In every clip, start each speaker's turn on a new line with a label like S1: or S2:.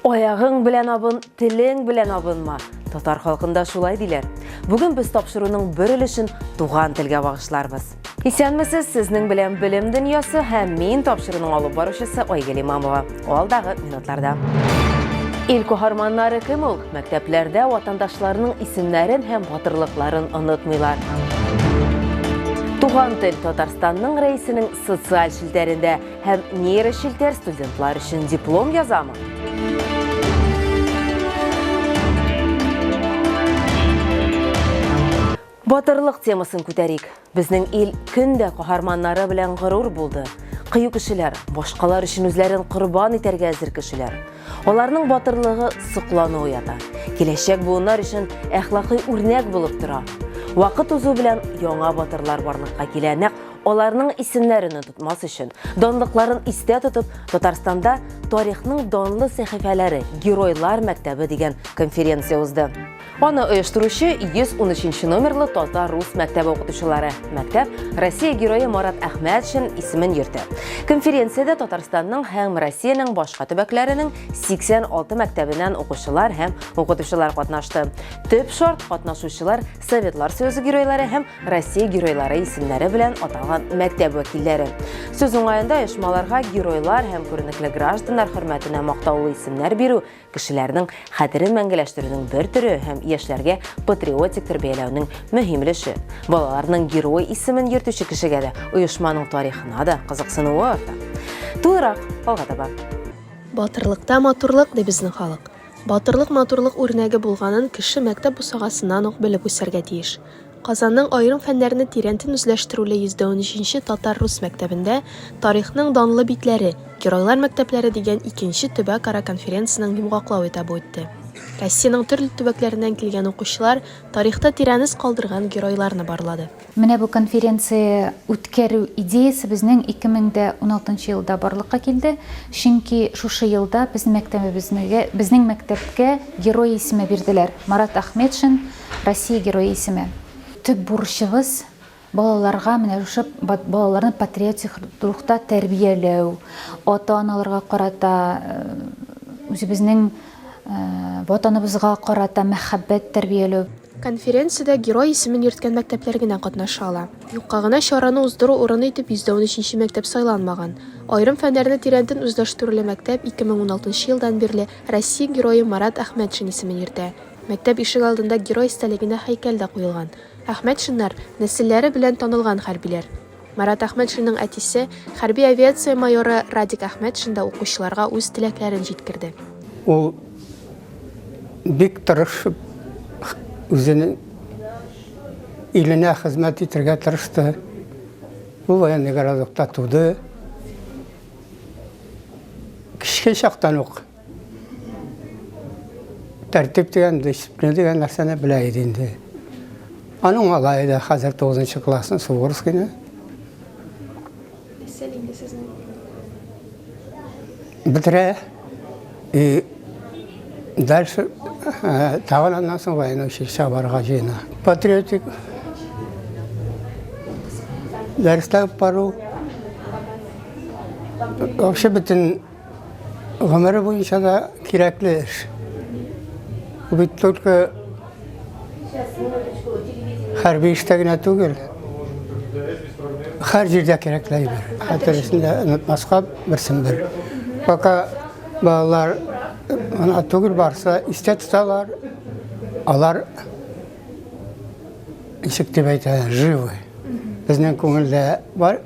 S1: Аягың белән абын, телең белән абынма. Татар халкында шулай диләр. Бүген без тапшыруның бер өлешен туган телгә багышларбыз. Исәнмесез, сезнең белән Белем дөньясы һәм мин тапшыруның алып баручысы Айгөл Имамова. Алдагы минутларда. Ил каһарманнары кем ул? Мәктәпләрдә ватандашларының исемнәрен һәм батырлыкларын онытмыйлар. Туган тел Татарстанның рәисенең социаль челтәрендә Һәм нейрочелтәр студентлар өчен диплом язамы? Батырлык темасын күтәрик. Безнең ил көн дә каһарманнары белән горур булды. Кыю кешеләр, башкалар өчен үзләрен корбан итәргә әзер кешеләр. Аларның батырлыгы соклану уята. Киләчәк буыннар өчен әхлакый үрнәк булып тора. Вакыт узу белән яңа батырлар барлыкка килә. Нәкъ Аларның исемнәрен онытмас өчен, данлыкларын истә тотып, Татарстанда Тарихның данлы сәхифәләре, Геройлар мәктәбе дигән конференция узды. Аны оештыручы 113 номерлы татар-рус мәктәбе укытучылары. Мәктәп Россия герое Марат Әхмәтшин исемен йөртә. Конференциядә Татарстанның һәм Россиянең башка төбәкләренең 86 мәктәбеннән укучылар һәм укытучылар катнашты. Төп шарт катнашучылар Советлар Союзы геройлары һәм Россия геройлары исемнәре белән аталган мәктәп вәкилләре. Сүз уңаенда оешмаларга геройлар һәм күренекле гражданнар хөрмәтенә мактаулы исемнәр бирү кешеләрнең хәтерен мәңгеләштерүнең бер төре һәм яшьләргә патриотик тәрбияләүнең мөһим өлеше. Балаларның герой исемен йөртүче кешегә дә, оешманың тарихына да кызыксынуы арта. Тулырак алга таба.
S2: Батырлыкта матурлык, ди безнең халык. Батырлык матурлык үрнәге булганын кеше мәктәп бусагасыннан ук белеп үсәргә тиеш. Казанның аерым фәннәрне тирәнтен үзләштерүле 113 нче татар-рус мәктәбендә Тарихның данлы битләре, Геройлар мәктәпләре дигән икенче төбәкара конференциянең йомгаклау этабы үтте. Россиянең төрле төбәкләреннән килгән укучылар тарихта тирән эз калдырган геройларны барлады.
S3: Менә бу конференция үткәрү идеясе безнең 2016 елда барлыкка килде, чөнки шушы елда безнең мәктәбебезнеге, безнең мәктәпкә герой исеме бирделәр, Марат Ахметшин, Россия Герое исеме. Төп бурычыбыз, балаларга менә шушы балаларны патриотик рухта тәрбияләү, ата-аналарга карата үзебезнең Ватаныбызга карата мәхәббәт тәрбияләү.
S2: Конференциядә Герой исемен йөрткән мәктәпләр генә катнаша ала. Юкка гына чараны уздыру урыны итеп 113 нче мәктәп сайланмаган. Аерым фәннәрне тирәнтен үзләштерүле мәктәп 2016 елдан бирле Россия Герое Марат Әхмәтшин исемен йөртә. Мәктәп ишегалдында герой истәлегенә һәйкәл дә куелган. Әхмәтшиннар, нәселләре белән танылган хәрбиләр. Марат Әхмәтшинның әтисе, хәрби авиация майоры Радик Әхмәтшин да укучыларга үз теләкләрен җиткерде.
S4: Ул бик тырышып үзенең иленә хезмәт итәргә тырышты. Ул военный городокта туды. Кечкенә чактан ук тәртип дигән, дисциплина дигән нәрсәне белә иде инде. Аның малае да хәзер 9 классны Суворовскийны.
S2: Нәсел инде сезнең.
S4: Бетерә. И дальше э, тагын аннан соң военный училищега барырга җыена. Патриотик дәресләр бару вообще бөтен Гомере буенча да кирәкле эш. Бу бит только хәрби эштә генә түгел, һәр җирдә кирәкле әйбер. Хәтересендә онытмаска берсен бер. Пока балалар ана түгел барса истә тоталар, алар ничек дип әйтә, живы. Безнең күңелдә бар,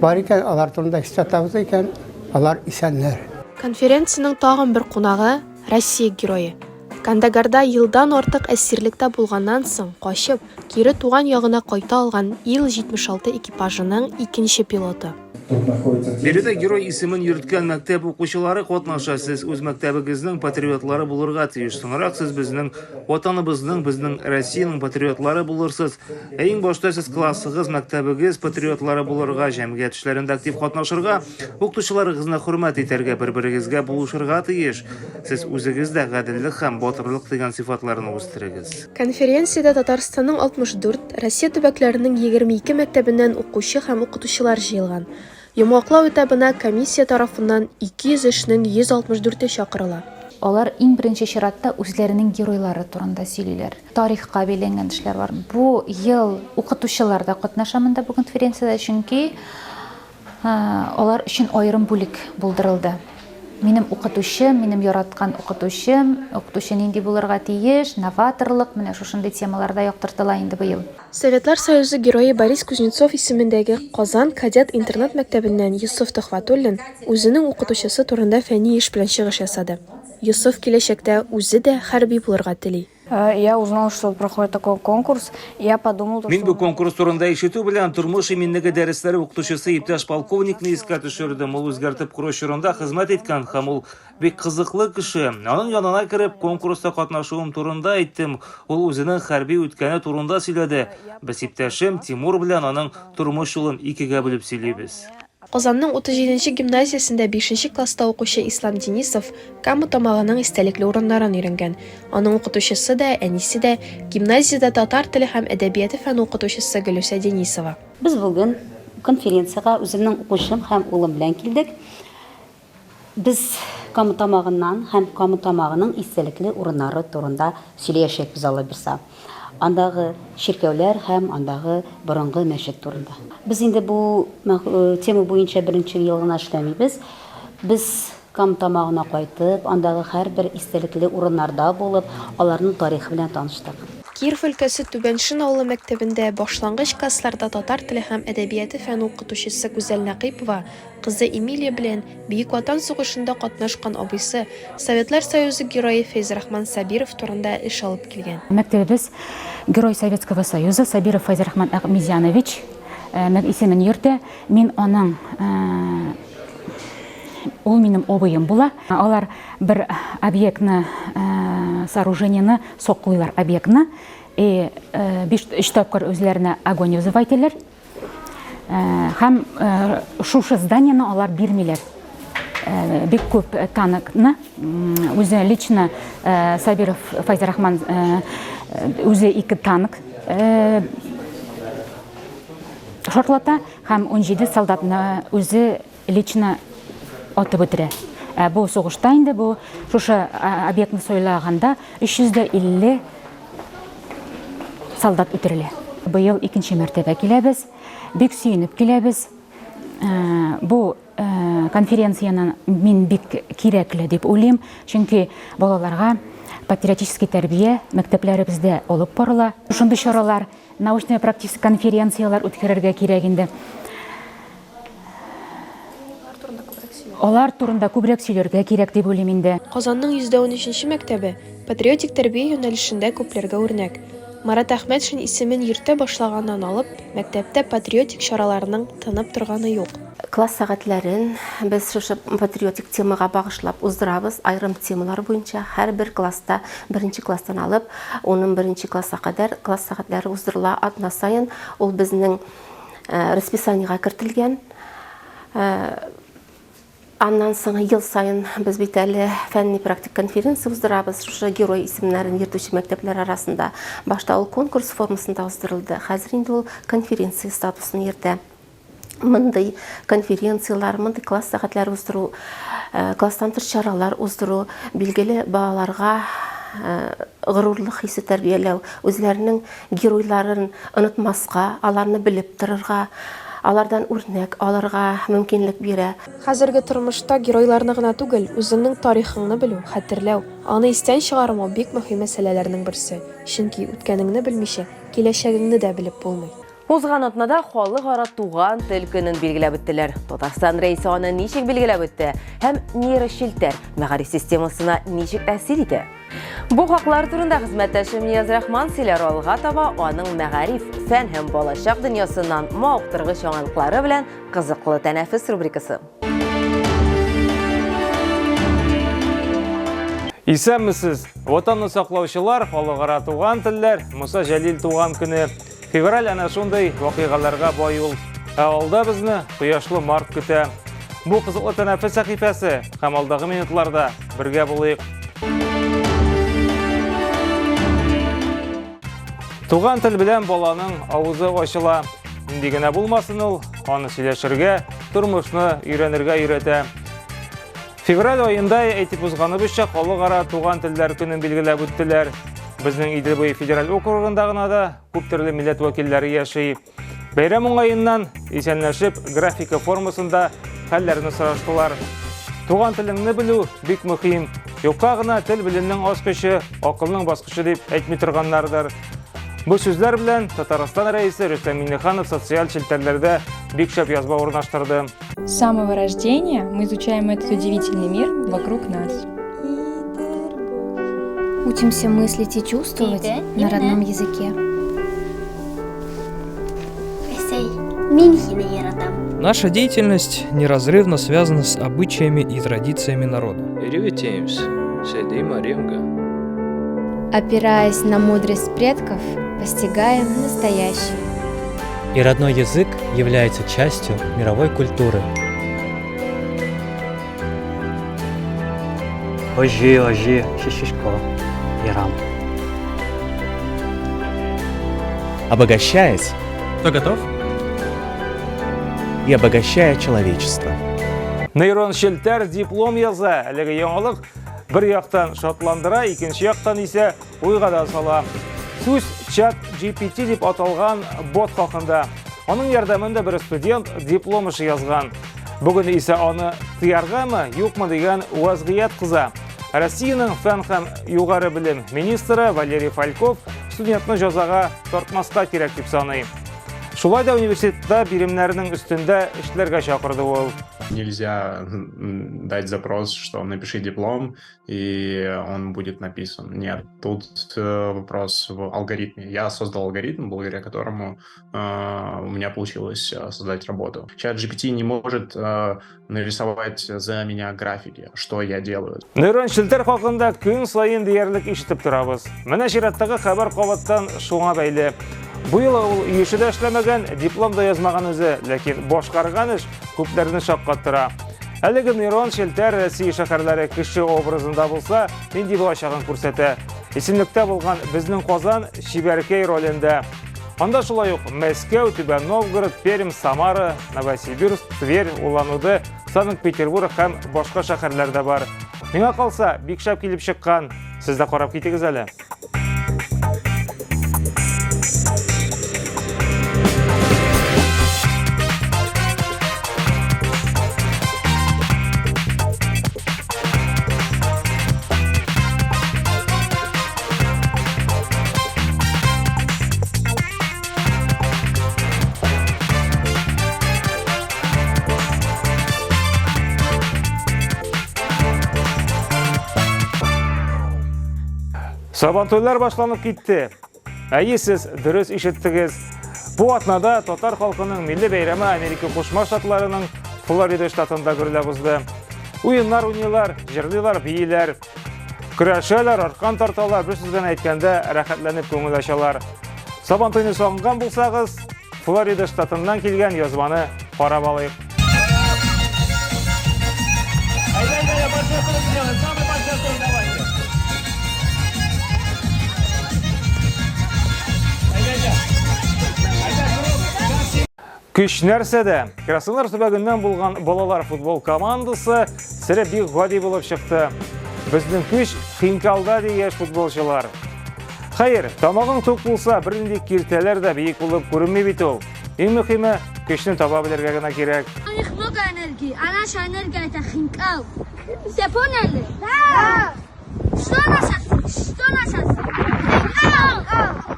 S4: бар икән, алар турында истә тотабыз икән, алар исәннәр.
S2: Конференциянең тагын бер кунагы, Россия герое. Кандагарда елдан артык әсирлектә булганнан соң, качып, кире туган ягына кайта алган Ил-76 экипажының икенче пилоты.
S5: Биредә герой исемен йөрткән мәктәп укучылары катнаша. Сез үз мәктәбегезнең патриотлары булырга тиеш. Соңрак сез безнең Ватаныбызның, безнең Россиянең патриотлары булырсыз. Ә иң башта сез классыгыз, мәктәбегез патриотлары булырга, җәмгыять эшләрендә актив катнашырга, укытучыларыгызны хөрмәт итәргә, бер-берегезгә булышырга тиеш. Сез үзегез дә гаделлек һәм батырлык дигән сыйфатларны үстерегез.
S2: Конференциядә Татарстанның 64, Россия төбәкләренең 22 мәктәбеннән укучы һәм укытучылар җыелган. Йомгаклау этабына комиссия тарафыннан 200 эшнең 164-е чакырыла.
S3: Алар иң беренче чиратта үзләренең геройлары турында сөйлиләр. Тарихка бәйләнгән эшләр бар. Бу ел укытучылар да катнаша монда бу конференциядә, чөнки алар өчен аерым бүлек булдырылды. Минем укытучым, минем яраткан укытучым, укытучы нинди булырга тиеш, новаторлык, менә шушындый темалар да яктыртыла инде быел.
S2: Советлар Союзы Герое Борис Кузнецов исемендәге Казан кадет интернат-мәктәбеннән Йосыф Төхвәтуллин үзенең укытучысы турында фәнни эш белән чыгыш ясады. Йосыф киләчәктә үзе дә хәрби булырга тели.
S6: Я узнал, что проходит такой конкурс, я подумал,
S5: Мин бу конкурс турында ишетү белән тормыш иминлеге дәресләре укытучысы иптәш полковникны искә төшердем. Ул үзгәртеп кору чорында хезмәт иткән һәм ул бик кызыклы кеше. Аның янына кереп, конкурста катнашуым турында әйттем. Ул үзенең хәрби үткәне турында сөйләде. Без иптәшем Тимур белән аның тормыш юлын икегә бүлеп сөйлибез.
S2: Казанның 37 нче гимназиясендә бишенче класста укучы Ислам Денисов Кама Тамагының истәлекле урыннарын өйрәнгән. Аның укытучысы да, әнисе дә, гимназиядә татар теле һәм әдәбияты фәне укытучысы Гөлүсә Денисова.
S7: Без бүген конференциягә үземнең укучым һәм улым белән килдек. Без Кама Тамагыннан һәм Кама Тамагының истәлекле урыннары турында сөйләячәкбез, Алла бирса. Андагы чиркәүләр һәм андагы борынгы мәчет турында. Без инде бу тема буенча беренче ел гына эшләмибез. Без Кама Тамагына кайтып, андагы һәрбер истәлекле урыннарда булып, аларның тарихы белән таныштык.
S2: Киров өлкәсе Түбән Шөн авылы мәктәбендә башлангыч классларда татар теле һәм әдәбияты фәне укытучысы Гүзәл Нәкыйпова Кызы Эмилия белән Бөек Ватан сугышында катнашкан абыйсы, Советлар Союзы Герое Фәйзрахман Сабиров турында эш алып килгән.
S3: Мәктәбебез Герой Советского Союза Сабиров Фәйзрахман Әхмизянович исемен йөртә. Мин аның, ул минем абыем була. Алар бер объектны, сооружениены саклыйлар, объектны. И биш, өч тапкыр үзләренә огонь вызывать итәләр. Һәм шушы зданиене алар бирмиләр. Бик күп танкны үзе лично Сабиров Файзрахман үзе ике танк шартлата һәм 17 солдатны үзе лично атып үтерә. Ә бу сугышта инде бу шушы объектны сайлаганда 350 солдат үтерелә. Быел икенче мәртәбә киләбез. Бик сөенеп киләбез. Бу конференцияне мин бик кирәкле дип уйлыйм, чөнки балаларга патриотический тәрбия мәктәпләребездә алып барыла. Шундый чаралар, научно-практический конференцияләр үткәрергә кирәк инде. Алар турында күбрәк сөйләргә кирәк дип уйлыйм инде.
S2: Казанның 113 нче мәктәбе патриотик тәрбия юнәлешендә күпләргә үрнәк. Марат Әхмәтшин исемен йөртә башлаганнан алып, мәктәптә патриотик чараларның тынып торганы юк.
S1: Класс сәгатьләрен без шушы патриотик темага багышлап уздырабыз, аерым темалар буенча һәрбер класста, беренче класстан алып, унберенче класска кадәр класс сәгатьләре уздырыла атна саен. Ул безнең расписаниегә кертелгән. Аннан соң ел саен без бит әле фәнни-практик конференция уздырабыз, шушы герой исемнәрен йөртүче мәктәпләр арасында. Башта ул конкурс формасында уздырылды, хәзер инде ул конференция статусын йөртә. Мондый конференцияләр, мондый класс сәгатьләре уздыру, класстан тыш чаралар уздыру, билгеле, балаларга горурлык хисе тәрбияләү, үзләренең геройларын онытмаска, аларны белеп торырга, алардан үрнәк алырга мөмкинлек бирә.
S2: Хәзерге тормышта геройларны гына түгел, үзеңнең тарихыңны белү, хәтерләү, аны истән чыгармау бик мөһим мәсьәләләрнең берсе. Чөнки үткәнеңне белмичә, киләчәгеңне дә белеп булмый.
S1: Узган атнада халыкара туган тел көнен билгеләп үттеләр. Татарстан Рәисе аны ничек билгеләп үтте һәм нейрочелтәр мәгариф системасына ничек тәэсир итә? Бу хаклар турында хезмәттәшем Нияз Рахман сөйләр алга таба аның мәгариф, фән һәм балачак дөньясыннан мавыктыргыч яңалыклары белән кызыклы тәнәфес рубрикасы.
S5: Исәнмесез! Ватанны саклаучылар, халыкара туган телләр, Муса Җәлил туган көне. Февраль әнә шундый вакыйгаларга бай ул. Ә алда безне кояшлы март көтә. Бу кызыклы тәнәфес сәхифәсе һәм алдагы минутларда бергә булыйк. Туган тел белән баланың авызы ачыла. Нинди генә булмасын ул, аны сөйләшергә, тормышны өйрәнергә өйрәтә. Февраль аенда әйтеп узганыбызча, халыкара туган телләр көнен билгеләп үттеләр. Безнең Идел буе федераль округында гына да күп төрле милләт вәкилләре яши. Бәйрәм уңаеннан исәнләшеп, графика формасында хәлләрне сораштылар. Туган телеңне белү бик мөһим. Юкка гына тел белемнең ачкычы, акылның баскычы дип әйтми торганнардыр. Бу сүзләр белән Татарстан Рәисе Рөстәм Миңнеханов социаль челтәрләрдә бик шәп язма урнаштырды.
S8: С самого рождения мы изучаем этот удивительный мир вокруг нас.
S3: Учимся мыслить и чувствовать на родном языке.
S9: Мин сине яратам.
S10: Наша деятельность неразрывно связана с обычаями и традициями народа.
S11: Опираясь на мудрость предков, постигаем настоящее.
S12: И родной язык является частью мировой культуры.
S13: Ожи, ожи, шишишко, Иран.
S14: Обогащаясь.
S10: Кто готов?
S14: И обогащая человечество.
S5: Нейрон челтәр диплом яза. Әлеге яңалык бер яктан шатландыра, икенче яктан исә уйга да сала. Сүз чат GPT дип аталган бот хакында. Аның ярдәмендә бер студент диплом эше язган. Бүген исә аны тыяргамы, юкмы дигән вазгыять кыза. Россиянең фән һәм югары белем министры Валерий Фальков студентны җәзага тартмаска кирәк дип саный. Шулай да университетта биремнәрнең өстендә эшләргә чакырды ул.
S15: Нельзя дать запрос, что напиши диплом, и он будет написан. Нет, тут э, вопрос в алгоритме. Я создал алгоритм, благодаря которому э, у меня получилось э, создать работу. Чат GPT не может э, нарисовать за меня графики, что я делаю.
S5: Нейрон челтәр хакында көн саен диярлек ишетеп торабыз. Менә чираттагы хәбәр кабаттан шуңа бәйле. Бу юлы ул өй эше дә эшләмәгән, диплом да язмаган үзе, ләкин башкарган эш күпләрне шаккаттыра. Әлеге нейрон челтәр Россия шәһәрләре кеше образында булса, нинди булачагын күрсәтә. Исемлектә булган безнең Казан чибәркәй ролендә. Анда шулай ук Мәскәү, Түбән Новгород, Пермь, Самара, Новосибирск, Тверь, Улан-Удэ, Санкт-Петербург һәм башка шәһәрләр дә бар. Миңа калса, бик шәп килеп чыккан. Сез дә карап китегез әле. Сабантуйлар башланып китте. Әйе, сез дөрес ишеттегез. Бу атнада татар халкының милли бәйрәме Америка Кушма Штатларының Флорида штатында гөрләп узды. Уеннар уйныйлар, җырлыйлар, бииләр. Көрәшәләр, аркан тарталар, бер сүз белән әйткәндә, рәхәтләнеп күңел ачалар. Сабантуйны сагынган булсагыз, Флорида штатыннан килгән язманы карап алыйк. Көч нәрсәдә? Краснодар төбәгеннән булган балалар футбол командасы сере бик гади булып чыкты. Безнең көч хинкалда ди яшь футболчылар. Хәер, тамагың тук булса, бернинди киртәләр дә биек булып күренми бит ул. Иң мөһиме, көчне таба белергә генә кирәк.
S9: У них много энергии, а наша энергия это хинкал. Все поняли? Да! Что наша, что наша? Хинкал!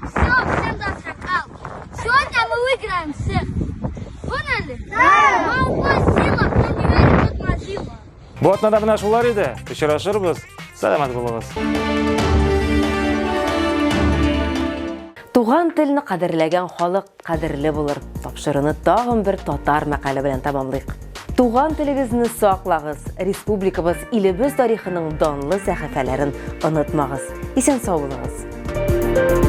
S9: Все, всем завтра кал. Сегодня мы выиграем всех. Поняли? Да! Мама, сила, кто не верит, тот мазила.
S5: Бу атнада менә шулар иде. Очрашырбыз. Сәламәт булыгыз.
S1: Туган телне кадерләгән халык кадерле булыр. Тапшыруны тагын бер татар мәкале белән тәмамлыйк. Туган телегезне саклагыз, республикабыз, илебез тарихының данлы сәхифәләрен онытмагыз. Исән сау булыгыз.